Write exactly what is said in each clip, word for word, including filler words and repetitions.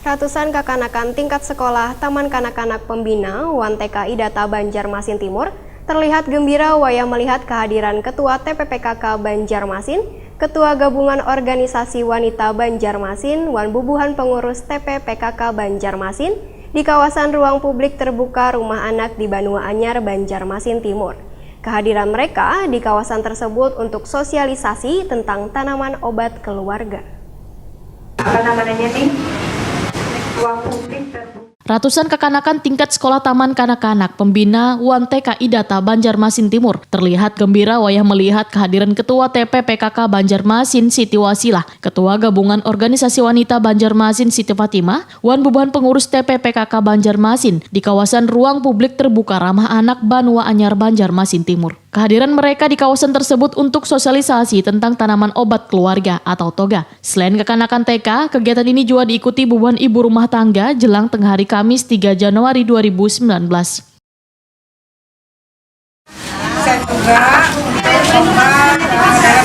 Ratusan kakanakan tingkat sekolah Taman Kanak-kanak Pembina wan T K I Data Banjarmasin Timur terlihat gembira wayah melihat kehadiran Ketua T P P K K Banjarmasin, Ketua Gabungan Organisasi Wanita Banjarmasin, wan bubuhan pengurus T P P K K Banjarmasin di kawasan ruang publik terbuka Rumah Anak di Banua Anyar, Banjarmasin Timur. Kehadiran mereka di kawasan tersebut untuk sosialisasi tentang tanaman obat keluarga. Apa namanya nih? Ruang publik terbuka. Ratusan kakanakan tingkat sekolah Taman Kanak-kanak Pembina wan T K I Data Banjarmasin Timur terlihat gembira wayah melihat kehadiran Ketua T P P K K Banjarmasin Siti Wasilah, Ketua Gabungan Organisasi Wanita Banjarmasin Siti Fatimah, wan bubuhan pengurus T P P K K Banjarmasin di kawasan ruang publik terbuka Ramah Anak Banua Anyar, Banjarmasin Timur. Kehadiran mereka di kawasan tersebut untuk sosialisasi tentang tanaman obat keluarga atau toga. Selain kakanakan T K, kegiatan ini juga diikuti bubuhan ibu rumah tangga jelang tengah hari Kamis tiga Januari dua ribu sembilan belas. Bisa juga untuk lomba, eh,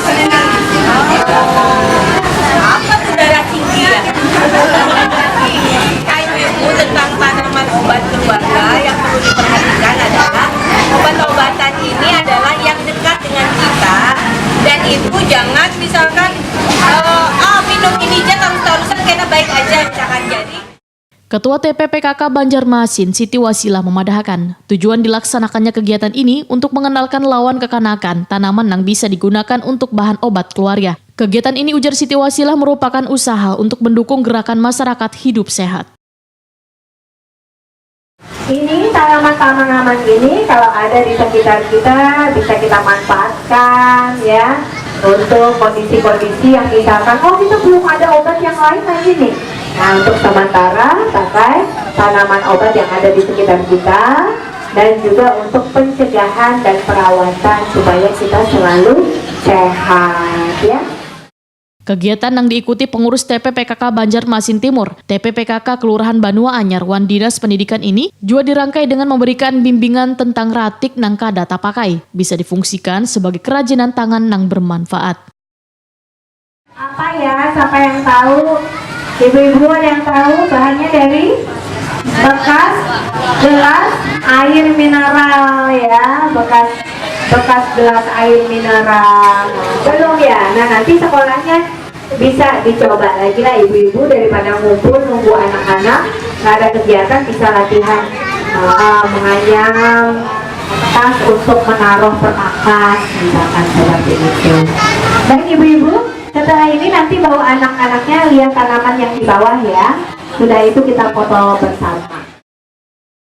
apa tuh, darah tinggi ya? Kayu ibu tentang tanaman obat keluarga yang perlu diperhatikan adalah obat-obatan ini adalah yang dekat dengan kita, dan ibu jangan misalkan, eh, ah, minum ini aja terus-terusan karena baik aja misalkan. Jadi Ketua T P P K K Banjarmasin Siti Wasilah memadahakan, tujuan dilaksanakannya kegiatan ini untuk mengenalkan lawan kekanakan tanaman yang bisa digunakan untuk bahan obat keluarga. Kegiatan ini, ujar Siti Wasilah, merupakan usaha untuk mendukung gerakan masyarakat hidup sehat. Ini tanaman-tanaman ini kalau ada di sekitar kita bisa kita manfaatkan ya untuk kondisi-kondisi yang misalkan, oh, kita belum ada obat yang lain lagi nih. Nah, untuk sementara pakai tanaman obat yang ada di sekitar kita dan juga untuk pencegahan dan perawatan supaya kita selalu sehat ya. Kegiatan yang diikuti pengurus T P P K K Banjarmasin Timur, T P P K K Kelurahan Banua Anyar wan Dinas Pendidikan ini juga dirangkai dengan memberikan bimbingan tentang ratik nang kada tapakai, bisa difungsikan sebagai kerajinan tangan nang bermanfaat. Apa ya, siapa yang tahu? Ibu-ibu ada yang tahu bahannya dari bekas gelas air mineral ya, bekas bekas gelas air mineral. Belum ya? Nah, nanti sekolahnya bisa dicoba lagi lah ibu-ibu, daripada ngumpul nunggu anak-anak nggak ada kegiatan, bisa latihan, eh, menganyam tas untuk menaruh perkakas misalkan seperti itu. Baik ibu-ibu, setelah ini nanti bawa anak-anaknya lihat tanaman yang di bawah ya. Sudah itu kita foto bersama.